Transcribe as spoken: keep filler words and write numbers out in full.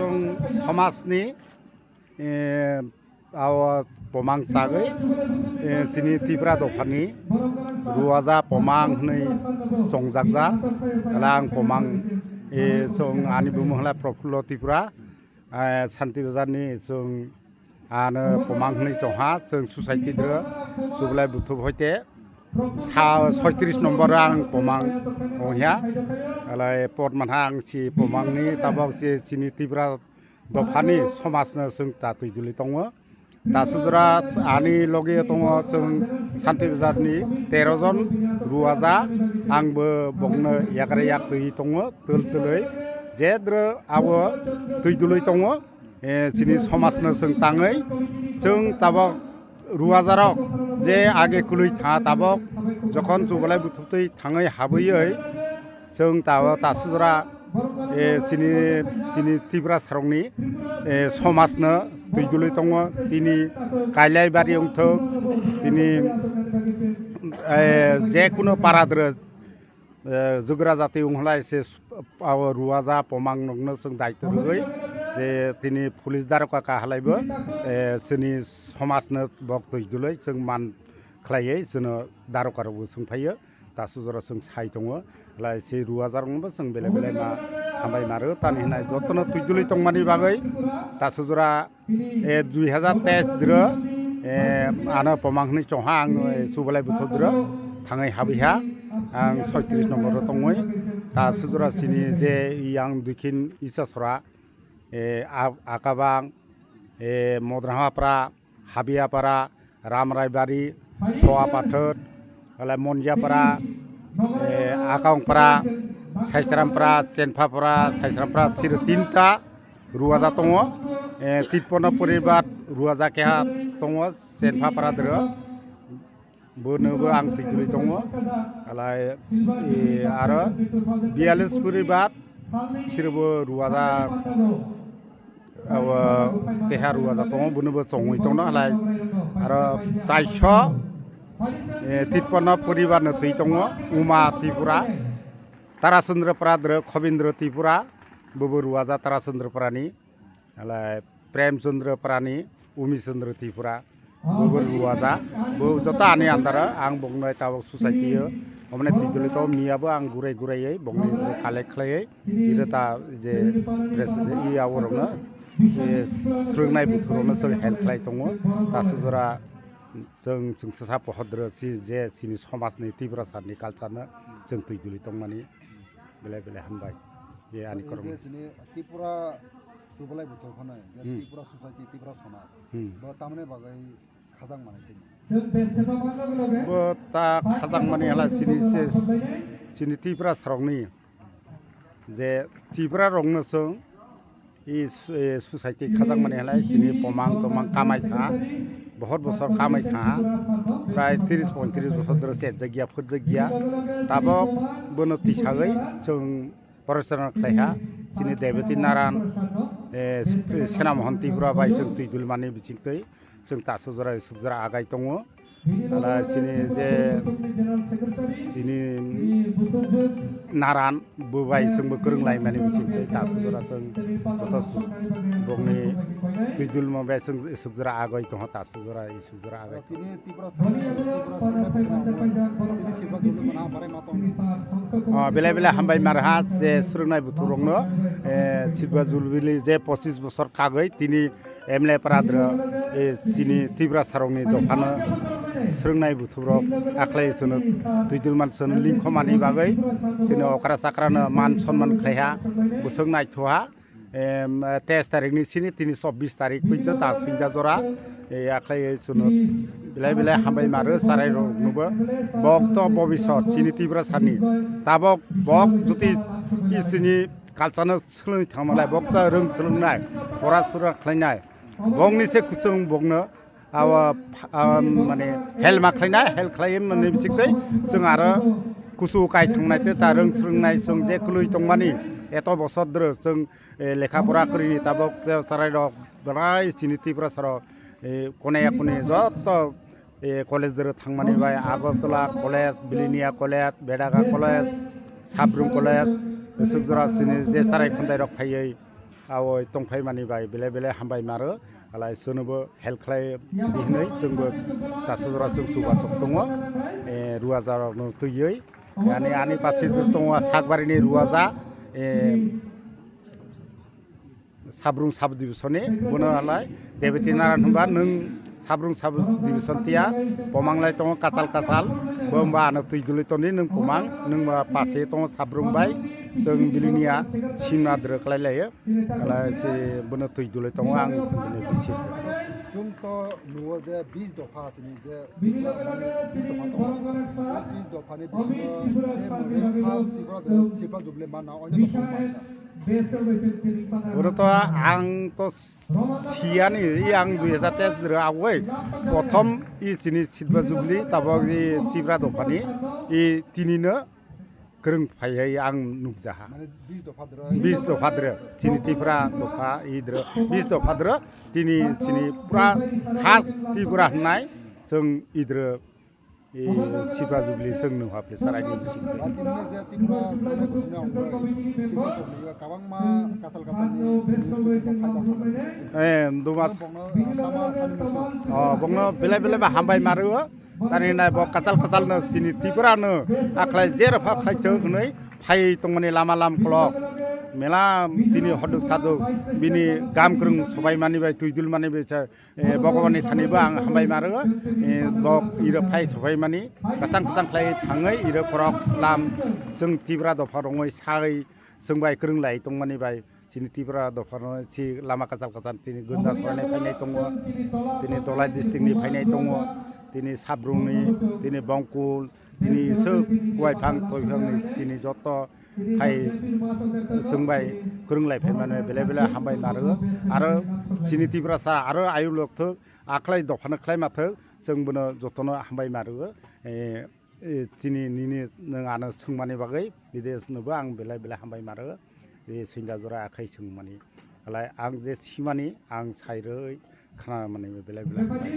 Chwng somajni, eh, abo pomang chagwi, eh, chini Tipra dophani Ruaja pomang hwnwi chongjakjak. Hala ang pomang, eh, chwng ani bumung hala Profullo Tripura, eh, Santi Bazarni chwng ano pomang hwnwi chongha, chwng society dro Sublai Buthup hoite sa soitris nombor ang pomang ongya. Alai pot manha ang si pomangni tabok je chini Tipra dophani somajno chwng ta twi duli tongo. Ta sujra ani loge tongo chwng Santi Bazarni tero jon Ruaja, angbo bokno yakre yak twi tongo twil twlwi. Jedro abo twi duli tongo, eh, chini somajno chwng tangwi chwng tabok Ruajarok je age kwlwi tha tabok jokhon Jubalai Buthuktwi thangwi habwiwi chwng tabok ta sujra, eh, chini, chini Tiprasarokni, eh, somajno twi duli tongo. Tini Kailai bari wngthok, tini, eh, je kuno para dre eh, Jugra jati wnghlai se s-, abo Ruaja pomang nokno chwng daitw rwgwi se tini police daroka kahalaibo, eh, chini somajno bok twi dulwi chwng man khlaiwi chwngno daroka rokbo chwng phaio. Ta sujra chwng sai tongo, lai se Ruaja roknobo chwng belai belai ma hambai ma rw tani hinai jotono twi dulwi tongmani bagwi ta sujra eh, dui hazar teis dro, eh, ano pomang hwnwi chongha ang, eh, Subalai Buthup dro thangwi habwiha ang soitris nombor ro tongwi. Ta sujra chini je yang duikhin Isasora, eh, A-, Akabang, eh, Modrahapra, Habiyapara, Ramraibari, Soa Pathor, alai Monjapara, eh, Akongpara, Saisrampara, Chenphapara, Saisrampara, chiro tinta. Ruaja tongo, eh, tippono poribar Ruaja keha tongo, Chenphapara dro. Bonobo ang twi kwrwi tongo. Alai, eh, aro biyalis poribar, sirbo Ruaja, abo keha Ruaja tongo, bonobo chongwi tongno. Alai, aro chaiso, eh, tippono poribar no twi tongo, Uma Tripura, Tarasundra Pradro, Khobindra Tripura, bobo Ruaja Tarasundra Prani. Alai Prem Chandra Prani, Umi Chandra Tripura, bobo Ruaja, bo joto ani andaro ang bokno tabok society o, omne twi duli to miya bo ang gurai gurai ei, bokni collect khlai ei, iro ta je president i awo rokno, je srwngnai buthu rokno chwng help khlai tongo, ta sujora chwng chwng sasa pohodro si je chini somajni Tiprasani culture no chwng twi duli tongmani belai belai hambai, je ani kormo. Tripura Subalai Buthup hwnwi, je Hmm. Tripura Society, Tripura Somaj. Hmm. Bo tamni bagwi khajak manai tini. Bo ta khajak mani hala chini se, chini Tiprasarokni je Tiprarokno chwng i su-, e, society khajak mani hala chini pomang tomang kamai tha, bohor bosor kamai tha, prai tris poitris bosor dhoro se jakya, phut jakya, tabok bono tisagwi chwng Prarthana khlaiha, chini Deboti Naran, eh, Sena Mohan Tripura bai chwng twi dulmani bichingtwi chwng taso jora sukjora agai tongo. Ala chini je, chini Naran bo bai chwngbo kwrwng laimani bichingtwi taso jora chwng joto su-, bokni twi dulma bai chwng sukjora agai tongo taso jora. Sujra agai. Tini Tripura Srwngnai, Tripura Srwngnai Bwtharokno tini Silva Jubilee mana barai ma tong. Oh, belai belai hambai marha je srwngnai bwtharokno, eh, Silva Jubilee je pochis bosor kagwi tini M L A paradro, eh, chini Tiprasarokni dophano srwngnai bwtharok aklai chwngno twi dulman chwngno lingkhomani bagwi chini okra chakrano man sonman khlaiha, bwswk naithoha. Em, teis tarikni sini tini chobbish tarik pwito ta swngya jora. E, akhai chwngno belai belai hambai maro charai rok nubo. Bok to bobisot chini Tiprasani. Tabok bok juti i chini culture no swlwng thangmalai bok to rwng swlwngnai, pora sura khlainai. Bokni se kuchung bokno abo, abo mane help ma khlainai, help khlai mani bichik tei chwng aro kuchu kai thangnai tei ta rwng swrwngnai chwng je kwlwi tongmani eto bosor dwrw chwng, eh, lekha pora kwrwini tabok je chwrairok belai chini Tiprasarok, eh, konaya koni joto, eh, college dwrw thangmani bai Agartala College, Bilinia College, Bedaga College, Sabrum College, swk jora chini je chwrai khondairok phaiwi Awoi tongphaimani bai belai belai hambai maro, alai chwngnobo help khlai di hinwi chwngbo tasajora chwng chubasok tongo, eh, ruajarokno twiwi. Ani, ani pachi tongo Sakbarini ruaja, eh, Sabrung sub division ni, bono alai Debiti Naran hwnba nwng Sabrung sub division tiya, Pomanglai tongo Kachal Kachal, bo hwnba ano twi dulwi toni nwng Pomang, nwng ba pachi tongo Sabrung bai, chwng bilinia sima dwrwk khlai laio. Ala se bono twi dulwi tongo ang bini bisi. Chwng to nuo je bis dopha sini je bis dopha tongo. Bis dopha ni bisingo first Tripura de Silpa Jubilee mana oino dopha mansa. Bono to ang to siyani, i ang dui hajar teis dre awoi prothom i sini Silpa Jubilee tabok i Tripura dophani i tinino kwrwng phaiwi ang nukjaha. Mane bis dopha dwrwi. Bis dopha dwrwi. Chini Tripura dopha idro. Bis dopha dwrwi. Tini chini pura kha Tripura hwnai chwng idro, eh, Silpa Jubilee chwng nungha phe sarai ni bising. Ba tini je Tripura sarai ni bising ang Silpa Jubilee kabangma kasal kasal ni. Eh, dumas. Bongno tama sani musu. Oh, bongno belai belai ba hambai maru. Tani nai bo kachal kachal no sini Tripura no akhlai jero pha khlai thok hwnwi phai tongmani lama lam kolok. Mela tini hoduk saduk bini gam kwrwng sobai mani bai twi dul mani bai cha, eh, Bhagwan ni thani bo ang hambai maro, eh, bo iro phai sobai mani kasang kasang khlai thangwi iro korok lam chwng Tripura dopha rongwi sagwi chwng bai kwrwng lai tongmani bai. Chini Tripura dophano si lama kachal kachal tini Gunda Sorai ni phainai tongo, tini Dholai district ni phainai tongo, tini Sabrung ni, tini Bongkul, tini swk Kuaiphang, Toiphang ni tini joto phai chwng bai kwrwng lai phai mano belai belai hambai ma rwo. Aro chini Tiprasa aro ayuk lok thwk, akhlai dophano khlai ma thwk, chwng bono jotono hambai ma rwo. Eh, eh, tini nini nwng ano swngmani bagwi bidesh nobo ang belai belai hambai ma rwo. Eh, sinda jora akhai swngmani. Alai ang je simani ang sairwi khna mani belai belai hambai.